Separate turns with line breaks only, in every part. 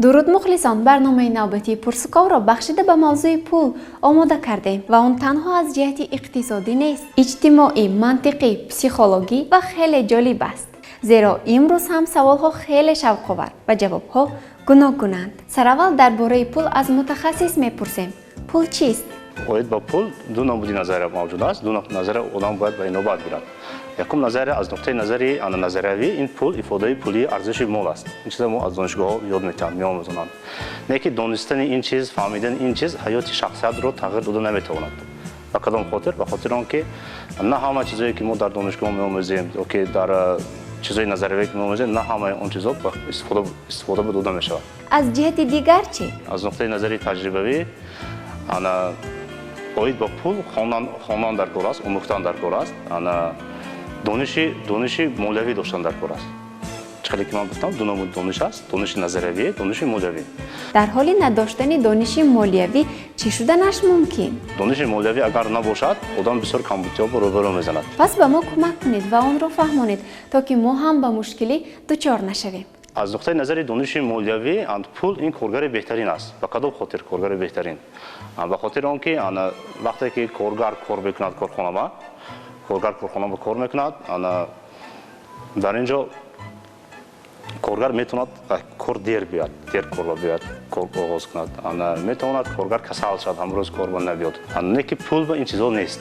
Дуруд, мухлисон! Барномаи навбатии Пурсуковро бахшида ба мавзӯи пул омода кардем ва он танҳо аз ҷиҳати иқтисодӣ нест, иҷтимоӣ, мантиқӣ, психологӣ ва хеле ҷолиб аст, зеро имрӯз ҳам саволҳо хеле шавқовар ва ҷавобҳо гуногунанд. Сараввал дар бораи пул аз мутахассис мепурсем: пул чист?
Оид ба пул ду намуди назария мавҷуд аст. Ду назария одам бояд ба инобат гирад. Якум назария аз нуқтаи назари назариявӣ: ин пул ифодаи пулии арзиши мол аст. Ин чиза мо аз донишгоҳҳо ёд метиҳанд, меомӯзонанд. Не ки донистани ин чиз, фаҳмидани ин чиз ҳаёти шахсиятро тағйир дода наметавонад. Ба кадом хотир? Ба хотири он ки на ҳама чизое, ки мо дар донишгоҳ меомӯзем ё ки дар чизои назариявие, ки меомӯзем, на ҳамаи он чизо истифода дода мешавад.
Аз ҷиҳати дигар чӣ?
Аз нуқтаи назари таҷрибавӣ, ана, оид ба пул хондан дар кор аст, омӯхтан дар кор аст, ана, дониши молиявӣ доштан дар кор аст. Чӣ хеле ки ман гуфтам, ду намуди дониш аст: дониши назариявӣ, дониши молиявӣ.
Дар ҳоли надоштани дониши молиявӣ чӣ шуданаш мумкин?
Дониши молиявӣ агар набошад, одам бисёр камбудиҳо рӯбарӯ мезанад.
Пас ба мо кӯмак кунед ва онро фаҳмонед, то ки мо ҳам ба мушкилӣ дучор нашавем.
Аз нуқтаи назари дониши молиявӣ, пул ин коргари беҳтарин аст. Ба кадом хотир коргари беҳтарин? Ба хотири он ки вақте ки коргар кор мекунад корхонама, коргар корхонама кор мекунад, дар ин ҷо коргар метавонад кор дер биёяд, дер корба биёяд, кор оғоз кунад, метавонад коргар касал шавад, ҳамрӯз корба набиёд. Не ки пул ба ин чизо нест.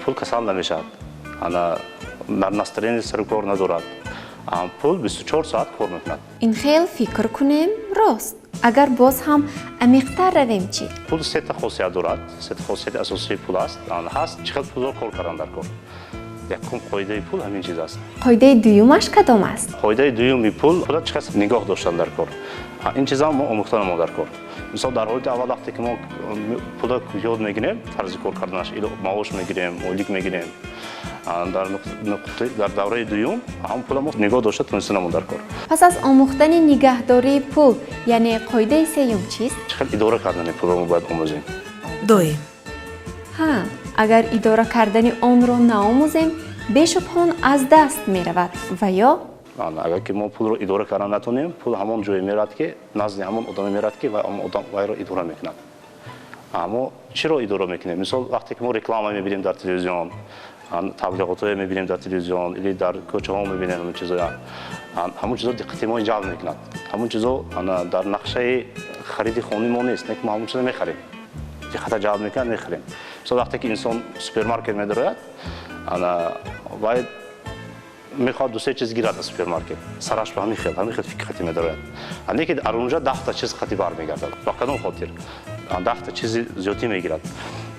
Пул касал намешавад, дар настроение сару кор надорад. Пул 24 соат кор мекунад.
Ин хел фикр кунем, рост. Агар боз ҳам амиқтар равем чӣ?
Пул сета хосият дорад. Сета хосияти асосии пул аст. Ҳаст чӣ хел пулро кор кардан дар кор. Якум қоидаи пул ҳамин чиз аст.
Қоидаи дуюмаш кадом аст?
Қоидаи дуюми пул: пула чӣ қадр нигоҳ доштан дар кор. Ин чизам мо омӯхтанамо дар кор. Мисол, дар ҳолати аввал, вақте ки мо пула ёд мегирем, тарзи кор карданаш, маош мегирем, ойлик мегирем, дар давраи дуюм ҳам пула мо нигоҳ дошта тонистанамо дар кор.
Пас аз омӯхтани нигаҳдории пул, яъне қоидаи сеюм чист?
Чӣ хел идора кардани пулро мо бояд омӯзем.
Доим.
Ҳа, агар идора кардани онро наомӯзем, бешубҳа он аз даст меравад ва ё
Агар ки мо пулро идора кардан натонем, пул ҳамон ҷое меравад, ки назди ҳамон одаме меравад, ки вай одам вайро идора мекунад. Мо чиро идора мекунем? Мисол, вақте ки мо реклама мебинем дар телевизион, таблиғотҳое мебинем дар телевизион или дар кӯчаҳо мебинем, ҳамон чизоя, ҳамон чизо диққати мо ҷалб мекунад. Ҳамон чизо дар нақшаи хариди хони мо нест, не ки мо ҳамон чизо мехарем, диққата ҷалб мекунад, мехарем. Мисол, вақте ки инсон супермаркет медарояд, вай мехоҳад дусе чиз гирад аз супермаркет, сараш ба ҳамин хел фикр қати медарояд, не ки дар онҷа 10та чиз қати бармегардад. Ба кадом хотир 10та чизи зиёдтӣ мегирад?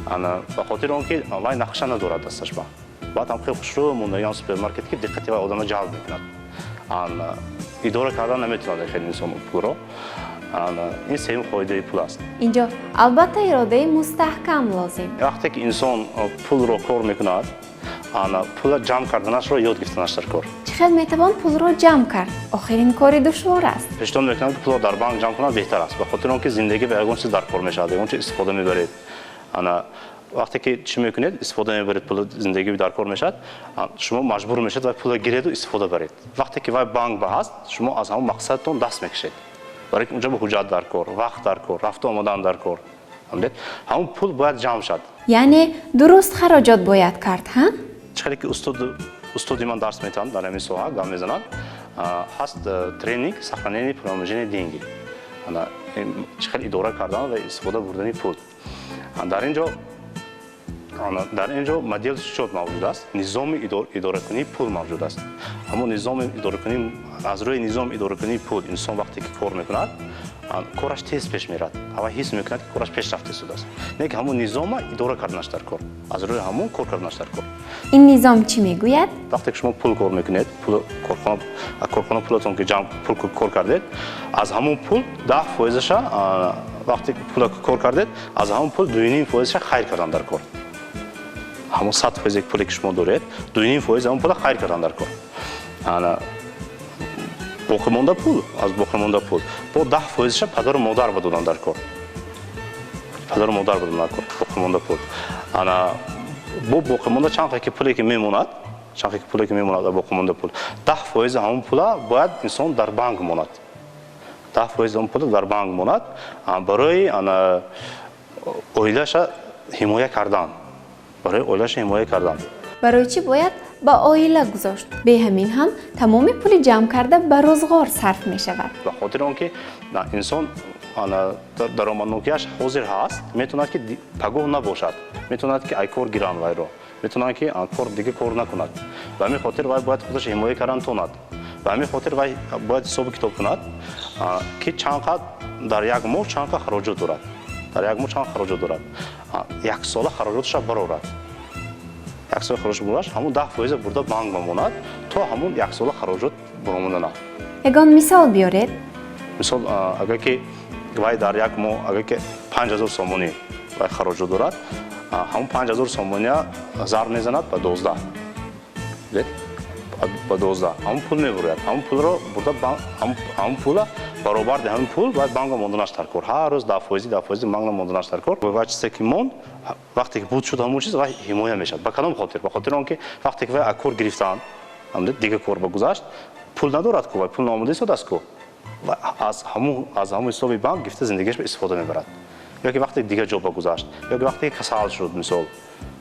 Ба хотири он ки вай нақша надорад дасташ ба. Баъд ҳам хеле хушрӯ мондагиан супермаркет, ки диққати вай одама ҷалб мекунад. Идора кардан наметавонад хеле инсон пулро. Ин сеюм қоидаи пул аст.
Инҷо албатта иродаи мустаҳкам лозим.
Вақте ки инсон пулро кор мекунад, пула ҷамъ карданашро ёд гирифтанаш дар кор.
Чӣ хел метавон пулро ҷамъ кард? Охир ин кори душвор аст.
Пешниҳод мекунам, ки пулро дар банк ҷамъ кунад беҳтар аст, ба хотири он ки зиндагӣ ба ягон чиз дар кор мешавад, ягон чиз истифода мебаред. Ана, вақте ки чӣ мекунед, истифода мебаред, пул зиндагӣ дар кор мешавад, шумо маҷбур мешавед вай пула гиреду истифода баред. Вақте ки вай банк ба ҳаст, шумо аз ҳамон мақсадатон даст мекашед, барои ки унҷо ба ҳуҷҷат дар кор, вақт дар кор, рафту омадан дар кор. Ҳамон пул бояд ҷамъ шавад.
Яъне дуруст хароҷот бояд кард, ҳа?
Чӣ хеле ки устоди ман дарс метиҳанд, дар ҳамин соҳа гап мезананд, ҳаст тренинг «Сохранение, приумножение деньги», чӣ хел идора кардан ва истифода бурдани пул. Дар ин ҷо модель счёт мавҷуд аст, низоми идоракунии пул мавҷуд аст. Ҳамон низоми идоракунӣ, аз рӯи низоми идоракунии пул инсон вақте ки кор мекунад, кораш тез пеш меравад, ава ҳис мекунад, ки кораш пешрафта истодааст. Не ки ҳамон низома идора карданаш дар кор, аз рӯи ҳамон кор карданаш дар кор.
Ин низом чӣ мегӯяд?
Вақте ки шумо пул кор мекунед, корхона пулатон ки ҷамъ, пул кор кардед, аз ҳамон пул 10 фоизаша, вақте ки пула кор кардед, аз ҳамон пул 2,5 фоизаша хайр кардан дар кор. Ҳамон 100 фоизе пуле ки шумо доред, 2,5 фоиз ҳамон пула хайр кардан дар кор. Боқимонда пул, аз боқимонда пул бо 10 фоизаша падару модар ба додан дар кор, падару модар ба додан дар кор боқимонда пул. Ана, бо боқимонда чанд ки пуле ки мемонад, чанд ки пуле ки мемонад, боқимонда пул, 10 фоизи ҳамон пула бояд инсон дар банк монад. 10% он пула дар банк монад барои оилаша ҳимоя кардан, барои оилаша ҳимоя кардан.
Барои чӣ бояд ба оила гузошт? Бе ҳамин ҳам тамоми пули ҷамъ карда ба рӯзғор сарф мешавад.
Ба хотири он ки инсон даромаднокиаш ҳозир ҳаст, метавонад, ки пагоҳ набошад, метавонад, ки ай кор гиранд вайро, метавонад, ки кор дига кор накунад. Ба ҳамин хотир вай бояд худаш ҳимоя кардан тонад. Ба ҳамин хотир вай бояд ҳисобу китоб кунад, ки чанд қад дар як моҳ чанд қад хароҷот дорад, дар як моҳ чанд хароҷот дорад, яксола хароҷоташа барорад. Яксола хароҷот бураш, ҳамун 10% бурда банк мемонад то ҳамун яксола хароҷот баромадана.
Ягон мисол биёред.
Мисол, агар ки вай дар як моҳ, агар ки 5000 сомонӣ вай хароҷот дорад, ҳамун 5000 сомония зарб мезанад ба 12, ба 12 ҳамун пул мебуряд. Ҳамун пулро бурда, ҳамун пула баробарди ҳамин пул вай банка монданаш дар кор. Ҳар рӯз 10%, 10% банка монданаш дар кор. Вай чизе ки монд, вақте ки буд шуд, ҳамун чиз вай ҳимоя мешавад. Ба кадом хотир? Ба хотири он ки вақте ки вай аз кор гирифтанд, дига кор ба гузашт, пул надорад ку, вай пул наомада истодааст ку, аз ҳамун ҳисоби банк гирифта зиндагиаш истифода мебарад. Ё ки вақте дигар ҷо ба гузашт, ё ки вақте ки касал шуд, мисол,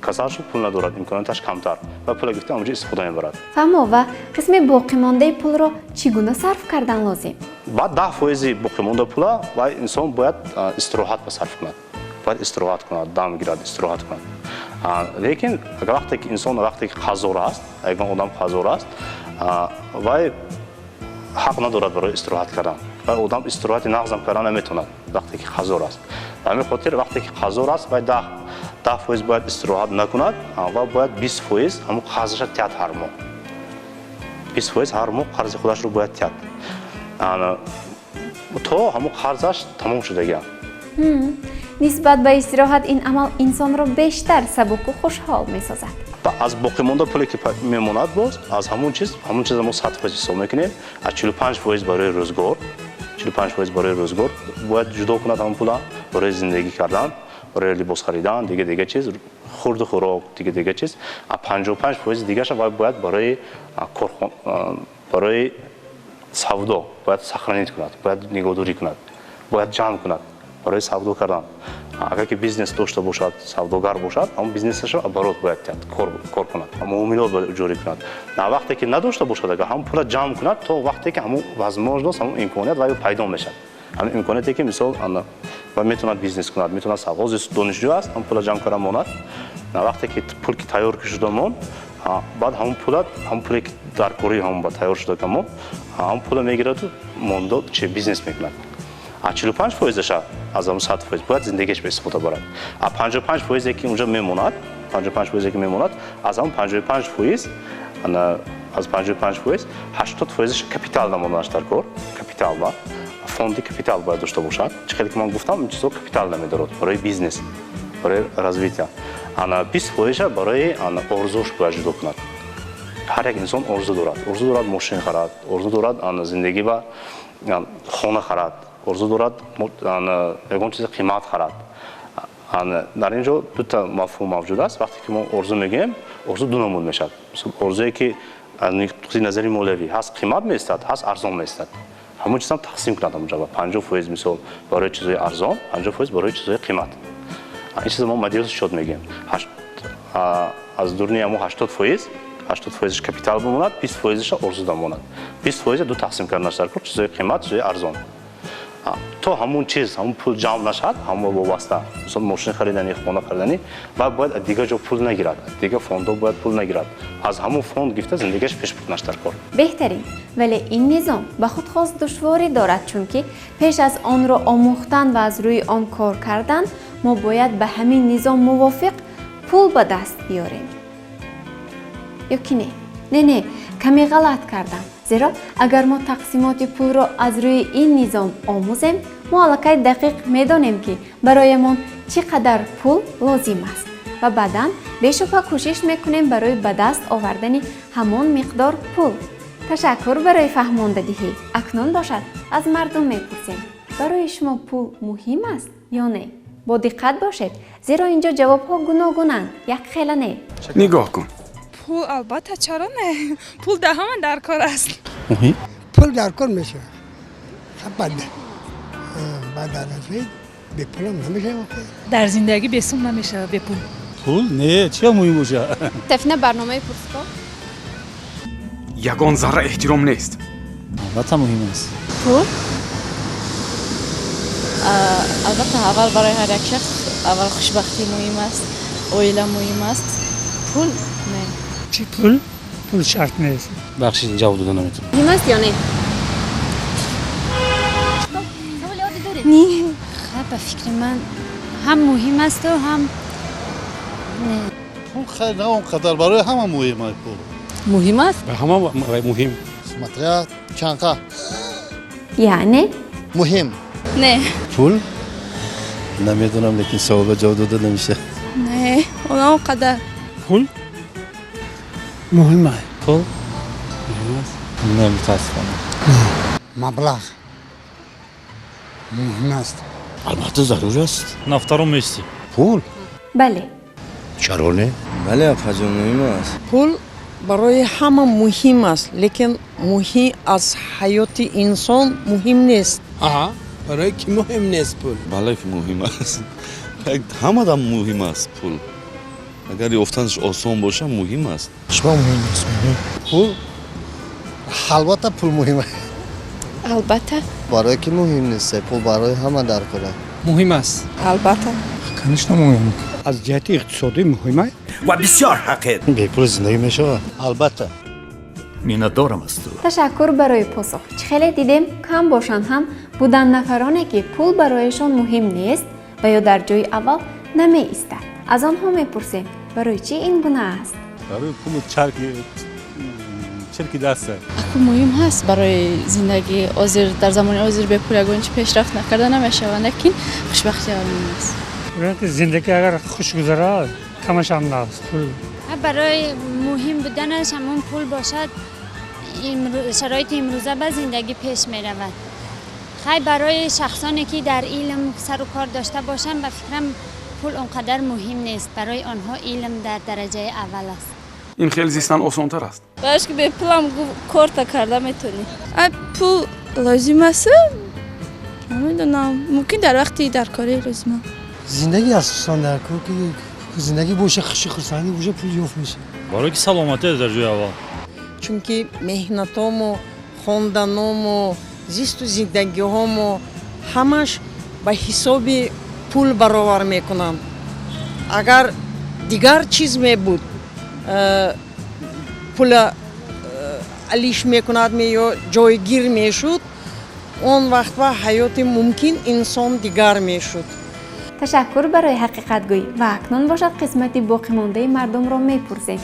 касал шуд, пул надорад, имконияташ камтар, ва пула гирифта ҳамонҷо истифода мебарад.
Фаҳмо, ва қисми боқимондаи пулро чӣ гуна сарф кардан лозим?
Баъд 10% боқимонда пула вай инсон бояд истироҳат ба сарф кунад, бояд истироҳат кунад, дам гирад, истироҳат кунад. Лекин агар вақте ки инсон, вақте ки қазор аст, ягон одам қазор аст, вай ҳақ надорад барои истироҳат кардан. Вай одам истироҳати нағзам кардан наметавонад, вақте ки қазор аст. Ба ҳамин хотир, вақте ки қазор аст, вай 10% бояд истироҳат накунад ва бояд 20% ҳамун қарзаша тиҳад ҳар моҳ. 20% ҳар моҳ қарзи худашро бояд тиҳад то ҳамун қарзаш тамом шудагиам.
Нисбат ба истироҳат ин амал инсонро бештар сабуку хушҳол месозад.
Ва аз боқимонда пуле ки мемонад, боз аз ҳамун чиз, ҳамун чиза мо 100% ҳисоб мекунем, аз 45% барои рӯзгор, 45% барои рӯзгор бояд ҷудо кунад ҳамун пула, барои зиндагӣ кардан, барои либос харидан, дига дига чиз, хурду хӯрок, дига дига чиз. А 55% дигаша вай бояд барои барои савдо бояд сохранить кунад, бояд нигоҳдорӣ кунад, бояд ҷамъ кунад барои савдо кардан. Агар ки бизнес дошта бошад, савдогар бошад, ҳамон бизнесашро оборот бояд диҳад, кор кунад, муомилот бояд ҷорӣ кунад. На вақте ки надошта бошад, агар ҳамон пула ҷамъ кунад то вақте ки ҳамон возможность, ҳамон имконият вай пайдо мешавад, ҳамин имконияте ки, мисол, ва метавонад бизнес кунад, метавонад савдо. Донишҷӯ аст, ҳамон пула ҷамъ карда монад. На вақте ки пул ки тайёр ки шуда монд, баъд ҳамон пула, ҳамон пуле ки дар кори ҳамон ба тайёр шуда монд, ҳамон пула мегираду мондо чи бизнес мекунад. А 45 фоизаша аз ҳамон 100% бояд зиндагиаш ба истифода барад. А 55 фоизе ки унҷо мемонад, 55 фоизе ки мемонад, аз ҳамон 55%, аз 55% 80 фоизаш капитал намонаш дар кор. Капитал ба фонди капитал бояд дошта бошад. Чӣ хеле ки ман гуфтам, ин чизҳо капитал намедорад барои бизнес, барои развития. Ана 20 фоиза барои орзуш бояд ҷудо кунад. Ҳар як инсон орзу дорад, орзу дорад мошин харад, орзу дорад зиндагӣ ба хона харад, орзу дорад ягон чизи қимат харад. Дар ин ҷо дута мафҳум мавҷуд аст. Вақте ки мо орзу мегӯем, орзу ду намуд мешавад. Орзуе ки аз нуқтаи назари молиявӣ ҳаст, қимат меистад, ҳаст, арзон меистад. Ҳамон чизам тақсим кунад ҳамонҷо: 50% мисол барои чизҳои арзон, 50% барои чизҳои қимат. Ин чиза мо модель счёт мегӯем. Аз дуруни ҳамон 80%, 80 фоизаш капитал бимонад, 20 фоизаша орзуда монад. 20 фоиза ду тақсим карданаш дар кор: чизҳои қимат, чизҳои арзон, то ҳамун чиз, ҳамун пул ҷамъ нашавад. Ҳамон вобаста, мисол, мошин харидани, хона харидани, ва бояд аз дигар ҷо пул нагирад, аз дигар фондҳо бояд пул нагирад, аз ҳамун фонд гирифта зиндагиаш пеш бурданаш дар кор.
Беҳтарин, вале ин низом ба худ хос душворӣ дорад, чунки пеш аз онро омӯхтан ва аз рӯи он кор кардан мо бояд ба ҳамин низом мувофиқ пул ба даст биёрем, ё ки не? Не, каме ғалат кардам, зеро агар мо тақсимоти пулро аз рӯи ин низом омӯзем, мо аллакай дақиқ медонем, ки бароямон чӣ қадар пул лозим аст, ва баъдан бешубҳа кӯшиш мекунем барои ба даст овардани ҳамон миқдор пул. Ташаккур барои фаҳмондадиҳӣ. Акнун бошад, аз мардум мепурсем: барои шумо пул муҳим аст ё не? Бо диққат бошед, зеро ин ҷо ҷавобҳо гуногунанд, якхела не.
Нигоҳ кун.
Пул, албатта, чаро не? Пул дар ҳама дар кор аст.
Муҳим.
Пул дар кор мешавад, банда.
Дар натиҷа бепулам намешавад.
Дар зиндагӣ бесум намешавад, бепул.
Пул не, чия муҳим боша?
Сафина, барномаи Пурсуков.
Ягон зарра эҳтиром нест.
Албатта, муҳим аст.
Пул албатта, аввал барои ҳар як шахс аввал хушбахтӣ муҳим аст, оила муҳим аст. Пул не.
Чӣ пул? Пул шарт нест.
Бахшид, ҷавоб дода наметавонам.
Муҳим аст ё не? Саволи оддӣ доред?
Не. Ба фикри ман, ҳам муҳим асту ҳам не.
Пул хайр, на он қадар, барои ҳама муҳим аст пул.
Муҳим аст.
Ба ҳама муҳим.
Смотря чанқа.
Яъне?
Муҳим.
Не.
Пул, намедонам, лекин саволба ҷавоб дода намешавад.
Не, он қадар.
Пул муҳим аст.
Пул муҳим аст? Не, мутаассифона.
Маблағ муҳим аст.
Албатта, зарур аст.
На втором месте.
Пул.
Бале.
Чаро не?
Бале, апаҷон, муҳим аст.
Пул барои ҳама муҳим аст, лекин муҳим аз ҳаёти инсон муҳим нест.
Аҳа, барои ки муҳим нест пул?
Бале, ки муҳим аст, ҳамадам муҳим аст пул. Агар ёфтанаш осон боша, муҳим аст.
Чиба муҳим нест пул? Албатта, пул муҳим аст.
Албатта.
Барои ки муҳим нест? Пул барои ҳама дар кор.
Муҳим аст.
Албатта.
Конечно, муҳим. Аз ҷиҳати иқтисодӣ муҳим аст.
Ва бисёр ҳақед.
Бепул зиндагӣ мешавад?
Албатта.
Миннатдорам аз ту.
Ташаккур барои посух. Чӣ хеле дидем, кам бошанд ҳам, буданд нафароне, ки пул барояшон муҳим нест ва ё дар ҷои аввал намеистад. Аз онҳо мепурсем, барои чӣ ин гуна аст.
Барои пулу чарки чирки даста.
Аку муҳим ҳаст барои зиндагӣ. Ҳозир, дар замони ҳозир, бепул ягон чи пешрафт накарда намешавад, лекин хушбахтӣ аввал муҳим аст.
Зиндагӣ агар хуш гузарад, камашам наст пул.
Барои муҳим буданаш, ҳамон пул бошад, шароити имрӯза ба зиндагӣ пеш меравад. Хай, барои шахсоне, ки дар илм сару кор дошта бошанд, ба фикрам, пул он қадар муҳим нест. Барои онҳо илм дар дараҷаи аввал аст.
Ин хел зистан осонтар аст.
Барош ки бепулам корта карда метавонӣ. Пул лозим аст, намедонам, мумкин дар вақти даркорӣ лозима.
Зиндагӣ асосан дар кор, ки зиндагӣ боша, хуши хурсандӣ боша, пул ёфт мешавад.
Барои ки саломатӣ дар ҷои аввал.
Чунки меҳнатому, хонданому, зисту зиндагиҳомо ҳамаш ба ҳисоби пул баровар мекунанд. Агар дигар чиз мебуд, пула алиш мекунад ё ҷойгир мешуд, он вақт ба ҳаёти мумкин инсон дигар мешуд.
Ташаккур барои ҳақиқатгӯӣ. Ва акнун бошад, қисмати боқимондаи мардумро мепурсем,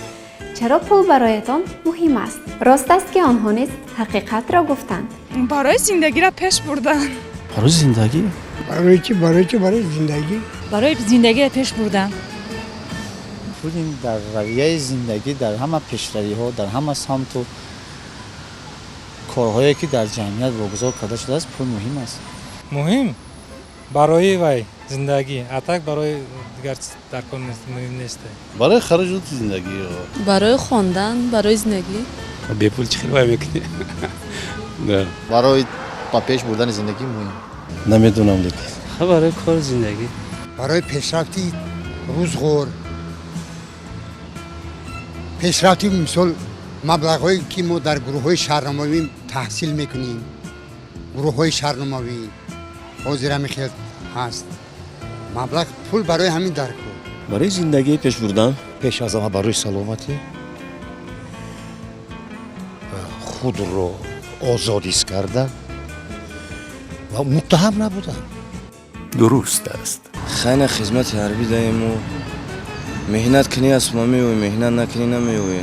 чаро пул бароятон муҳим аст. Рост аст, ки онҳо низ ҳақиқатро гуфтанд.
Барои зиндагиро пеш бурдан.
Барои зиндагӣ.
Барои чи? Барои чи? Барои зиндагӣ.
Барои зиндагиро пеш бурдан.
Пул ин дар равияи зиндагӣ, дар ҳама пешравиҳо, дар ҳама самту корҳое, ки дар ҷамъият вогузор карда шудааст, пул муҳим аст.
Муҳим барои вай зиндагӣ, а так барои дигар дар кор муҳим нест.
Барои хараҷоти зиндагӣ.
Барои хондан, барои зиндагӣ.
Бепул чӣ хел вай мекунӣ?
Барои ба пеш бурдани зиндагӣ муҳим.
Намедонам, лекин
барои кори зиндагӣ.
Барои пешрафти рӯзғор, пешрафти, мисол, маблағҳое, ки мо дар гурӯҳҳои шаҳрномавӣ таҳсил мекунем, гурӯҳҳои шаҳрномавӣ ҳозир ҳамин хел ҳаст, маблағ, пул барои ҳамин дар кор.
Барои зиндагӣ пеш бурдан.
Пеш аз ҳама барои саломатӣ, худро озод ҳис кардан ва муттаҳам набудан.
Дуруст аст.
Хайна, хизмати ҳарбӣ даему, меҳнат кунӣ, аз сума меоӣ, меҳнат накунӣ, намеоӣ.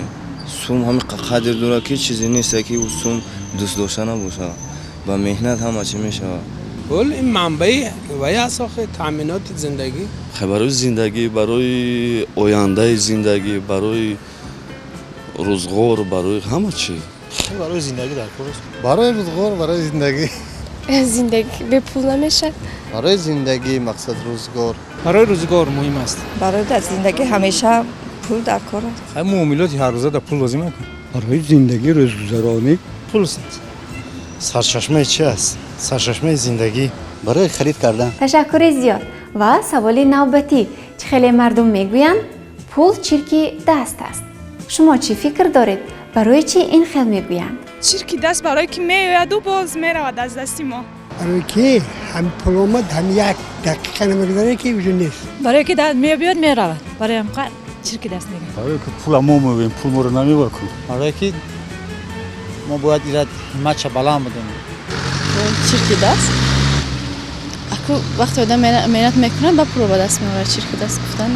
Сум ҳами қадр дорад, ки чизе нест, ки ӯ сум дӯст дошта набошад. Ба меҳнат ҳама чӣ мешавад.
Пул ин манбаи вай аст охи, таъминоти зиндагӣ.
Барои зиндагӣ, барои ояндаи зиндагӣ, барои рӯзғор, барои ҳама чӣ.
Барои зиндагӣ дар кор аст. Барои рӯзғор, барои зиндагӣ.
Зиндагӣ бепул намешавад.
Барои зиндагӣ, мақсад, рӯзгор.
Барои рӯзгор муҳим аст.
Барои дар зиндагӣ ҳамеша пул дар кор аст.
Муомилоти ҳаррӯза дар пул лозим аст.
Барои зиндагӣ, рӯзгузаронӣ.
Пул сарчашмаи чи аст? Сарчашмаи зиндагӣ.
Барои харид кардан.
Ташаккури зиёд. Ва саволи навбатӣ: чӣ хеле мардум мегӯянд, пул чирки даст аст. Шумо чӣ фикр доред, барои чӣ ин хел мегӯянд?
Чирки даст, барое ки меояду боз меравад аз дасти мо.
Барои ки ҳам пул омад, ҳам як дақиқа намегузарад, ки уже нест.
Барое ки мебиёд, меравад, барои ҳам чирки даст мегӯянд.
Барое ки пула мо меоем, пул моро намебар ку.
Барое ки мо бояд ира ҳимматша баланд бидонем.
Чирки даст, аку вақте одам меҳнат мекунад, ба пулро ба даст меорад. Чирки даст гуфтан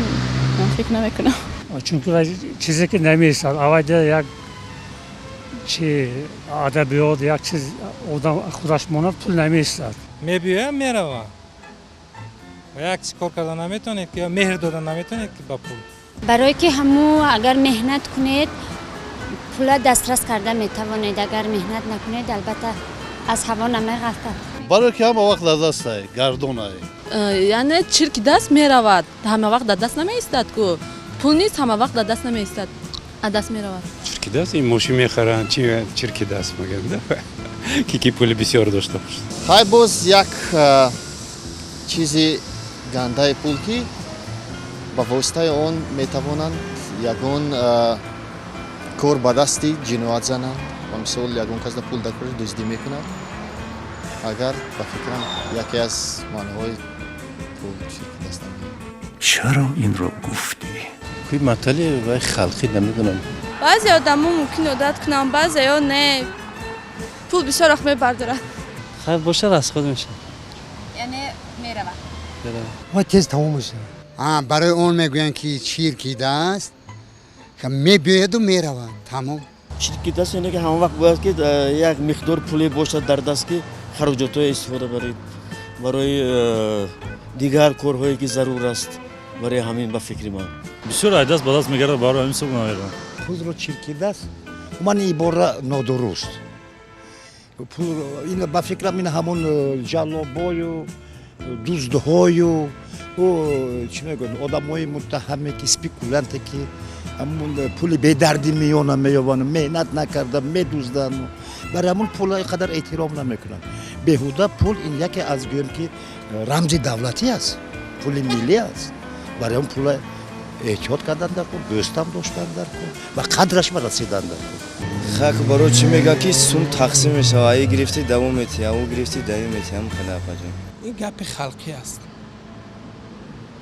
ман фикр намекунам.
Чунки чизе ки намеистад, аввал як чи адабиёт, як чиз одам худаш монад, пул намеистад.
Мебиёям, меравам. Як чиз кор карда наметавонед ки, меҳр дода наметавонед ки ба пул.
Барое ки ҳаму агар меҳнат кунед, пула дастрас карда метавонед, агар меҳнат накунед, албатта, аз ҳаво намеғалтад.
Барое ки ҳама вақт дар дастай, гардонай.
Яъне чирки даст меравад, ҳама вақт дар даст намеистад ку. Пул низ ҳама вақт дар даст намеистад, аз даст меравад.
Чирки даст ин мошин мехаранд, чи чирки даст мегӯянд, ки пули бисёр дошта бошад.
Хай, боз як чизи гандаи пул, ки ба воситаи он метавонанд ягон кор ба дасти ҷиноят зананд. Ба мисол, ягон кас пул дар кор дуздӣ мекунад. Агар ба фикрам, яке аз маъноҳои пул чирки даст.
Чаро инро гуфтӣ?
Куи матали вай халқӣ, намедонам.
Баъзе одамо мумкин одат кунанд, баъзеё не. Пул бисёр вақт мебардорад.
Хайр, бошад, аз худ мешавад.
Яъне меравад.
Ва тез тамом мешавад.
Барои он мегӯянд, ки чирки даст мебиёяду меравад, тамом.
Чирки даст яъне ки ҳама вақт бояд ки як миқдор пуле бошад дар даст, ки хароҷотҳое истифода баред барои дигар корҳое ки зарур аст. Барои ҳамин, ба фикри ман,
бисёр ай даст ба даст мегардад, барои ҳамин суб намедонам.
Пулро чирки даст, ман ибора нодуруст. Ин, ба фикрам, ин ҳамон ҷаллобою дуздҳою, чӣ мегӯянд, одамои муттаҳаме ки спекулянте, ки ҳамун пули бедарди миёна меёбанд, меҳнат накарда медузданд, барои ҳамун пула ин қадар эҳтиром намекунанд беҳуда. Пул ин яке аз, гӯем ки, рамзи давлатӣ аст, пули миллӣ аст. Барои он пула эҳтиёт кардан дар кор, дӯстам доштан дар кор ва қадраш ба расидан дар кор.
Хак, барои чӣ мегӯяд, ки сум тақсим мешавад? Аи гирифтӣ, давом метиҳӣ, ав гирифтӣ, давом метиҳӣ, ҳам хеле, апаҷон.
Ин гапи халқӣ аст.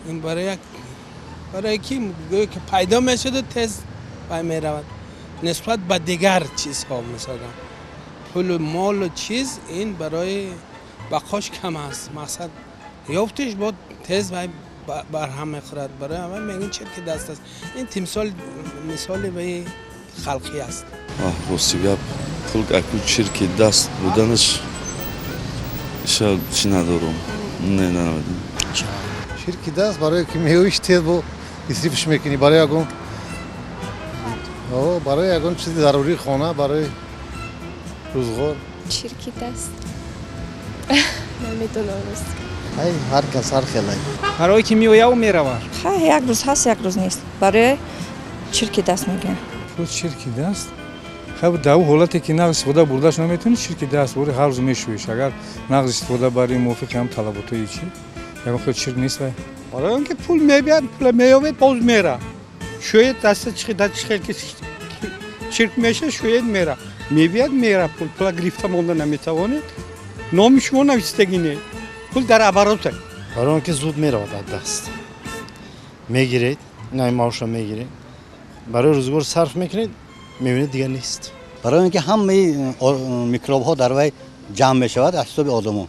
Ин барои як, барои ки гӯё ки пайдо мешуду тез вай меравад нисбат ба дигар чизҳо. Мисалан, пулу молу чиз, ин барои бақош кам аст. Мақсад, ёфтиш бо тез вай барҳам мехӯрад. Барои ҳамин мегӯн чирки даст аст. Ин тимсол, мисоли ваи халқӣ аст.
Рости гап, пул аку чирки даст буданаш иша чӣ надорум, не, намедонам.
Чирки даст барое ки меоиш, тез бо исрифш мекунӣ барои ягон, барои ягон чизи зарурии хона, барои рӯзғор.
Чирки даст, намедонам, рост.
Ҳар кас ҳар хелай.
Барое ки меояву меравад.
Хай, як рӯз ҳаст, як рӯз нест, барои чирки даст мегӯям.
Пул чирки даст, хай, дар ӯ ҳолате ки нағз истифода бурдаш наметавонӣ, чирки даст бори ҳар рӯз мешӯиш. Агар нағз истифода барӣ, мувофиқи ҳам талаботҳои чи, ягон хел чирк нест вай.
Барои он ки пул мебиёд, пула меёбед, боз мера, шӯед, даста чихел ки чирк меша, шӯед, мера, мебиёд, мера. Пул, пула гирифта монда наметавонед, номи шумо навистагӣ не, пул дар оборота.
Барои он ки зуд меравад аз даст. Мегиред, ина маоша мегиред, барои рӯзгор сарф мекунед, мебинед, дигар нест.
Барои он ки ҳамаи микробҳо дар вай ҷамъ мешавад аз ҳисоби одамо.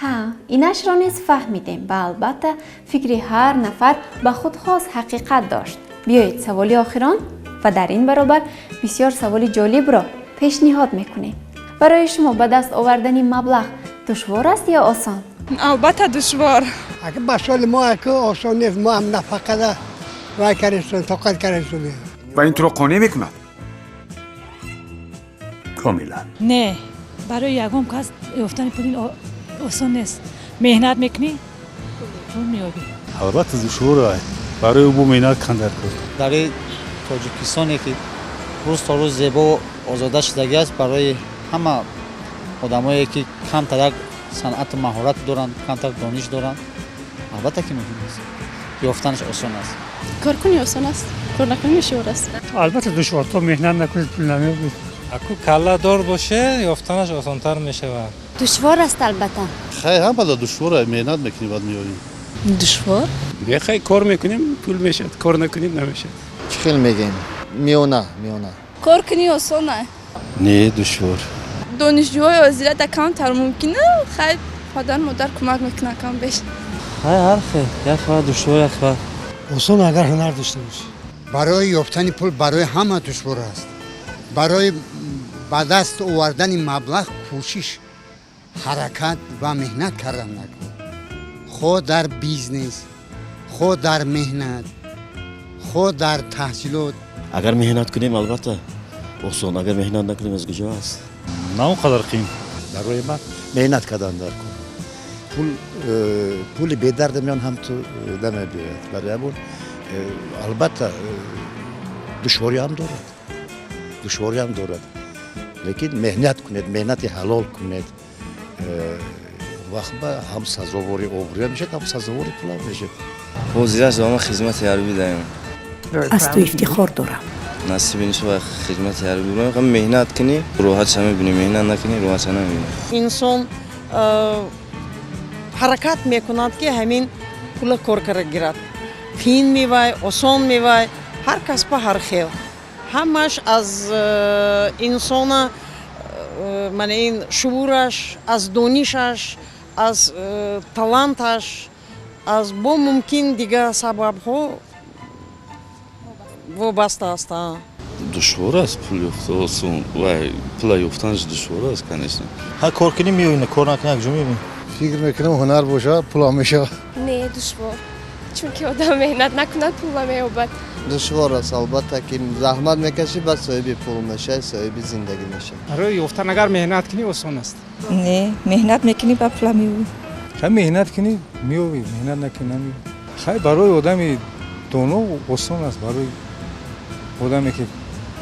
Ҳа, инашро низ фаҳмидем ва албатта, фикри ҳар нафар ба худ хос ҳақиқат дошт. Биёед, саволи охирон ва дар ин баробар бисёр саволи ҷолибро пешниҳод мекунем. Барои шумо ба даст овардани маблағ душвор аст ё осон?
Албатта, душвор.
Ака, ба соли мо, ака, осон нест. Мо ҳам нафақада вай кардем, тоқат кардем.
Ва ин туро қонеъ мекунад?
Комилан.
Не, барои ягон кас ёфтани пул осон нест. Меҳнат мекунӣ, пул меёбӣ.
Албатта, душвор. Барои ӯ бо меҳнат кандар кор.
Дар Тоҷикистоне ки рӯз то рӯз зебо озода шудагӣ аст, барои ҳама одамое ки камтар як
Санъату маҳорат доранд, камтар дониш доранд, албатта ки муҳим аст, ёфтанаш осон аст.
Кор кунӣ, осон аст, кор накунӣ, душвор аст.
Албатта душвор, то меҳнат накунед, пул намеёбед.
Аку калладор боше, ёфтанаш осонтар мешавад.
Душвор аст, албатта.
Хай, ҳамада душвора, меҳнат мекунӣ, баъд меёбӣ.
Душвор.
Хай, кор мекунем, пул мешавад, кор накунем, намешавад.
Чӣ хел мегӯем, миёна, миёна.
Кор кунӣ, осона.
Не, душвор.
Донишҷӯҳои ҳозира камтар мумкина, хай, падар модар кӯмак мекунад кам беш.
Хай, ҳар хел, як вақт душвор, як вақт
осон, агар ҳунар дошта бошӣ. Барои ёфтани пул барои ҳама душвор аст. Барои ба даст овардани маблағ кӯшиш, ҳаракат ва меҳнат кардан накун, хо дар бизнес, хо дар меҳнат, хо дар таҳсилот.
Агар меҳнат кунем, албатта осон, агар меҳнат накунем, аз куҷо аст?
На он қадар қиин.
Барои ман меҳнат кардан дар кор. Пул пули бедарда миён ҳам ту намебиёяд. Барои ҳамон албатта душворӣ ҳам дорад, душворӣ ҳам дорад, лекин меҳнат кунед, меҳнати ҳалол кунед, вақт ба ҳам сазовори обрӯя мешавад, ҳам сазовори пулам мешавад.
Ҳозир аст, ма хизмати ҳарбӣ даем.
Аз ту ифтихор дорам.
Насиби иншоалло хизмати ҳарбӣ барем. Меҳнат кунӣ, роҳатша мебинӣ, меҳнат накунӣ, роҳатша намебинӣ.
Инсон ҳаракат мекунад, ки ҳамин пула кор кара гирад. Қиин мевай, осон мевай, ҳар кас ба ҳар хел, ҳамаш аз инсона, мана ин шуураш, аз донишаш, аз таланташ, аз бо мумкин дигар сабабҳо вобаста аст.
Душвор аст пул ёфта, осон вай, пула ёфтанаш душвор аст, конечно.
Ҳа, кор кунӣ, меёбӣ, кор накунӣ, як ҷо меёбӣ.
Фикр мекунам, ҳунар бошад, пулам мешавад.
Не, душвор, чунки одам меҳнат накунад, пул намеёбад.
Душвор аст, албатта, ки заҳмат мекашӣ, баъд соҳиби пул мешавӣ, соҳиби зиндагӣ мешавӣ.
Барои ёфтан агар меҳнат кунӣ, осон аст.
Не, меҳнат мекунӣ, ба пула меёбӣ.
Хай, меҳнат кунӣ, меёбӣ, меҳнат накунӣ, намеёбӣ. Хай, барои одами доно осон аст, барои одаме ки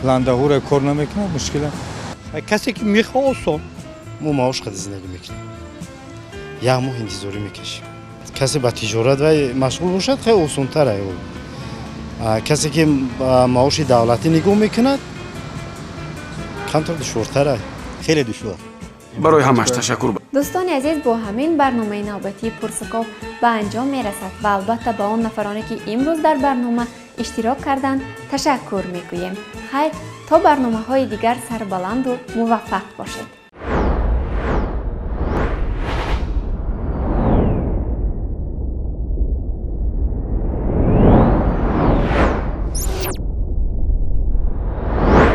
ландаҳура кор намекунад, мушкил аст.
Касе ки мехоҳ, осон.
Мо маош қади зиндагӣ мекунем, як моҳ интизорӣ мекашем. Касе ба тиҷорат вай машғул бошад, хеле осонтар ай. Касе ки маоши давлатӣ нигоҳ мекунад, камтар душвортар ай.
Хеле душвор.
Барои ҳамаш ташаккур.
Дӯстони азиз, бо ҳамин барномаи навбатии Пурсуков ба анҷом мерасад ва албатта ба он нафароне, ки имрӯз дар барнома иштирок карданд, ташаккур мегӯем. Хайр, то барномаҳои дигар сарбаланду муваффақ бошед.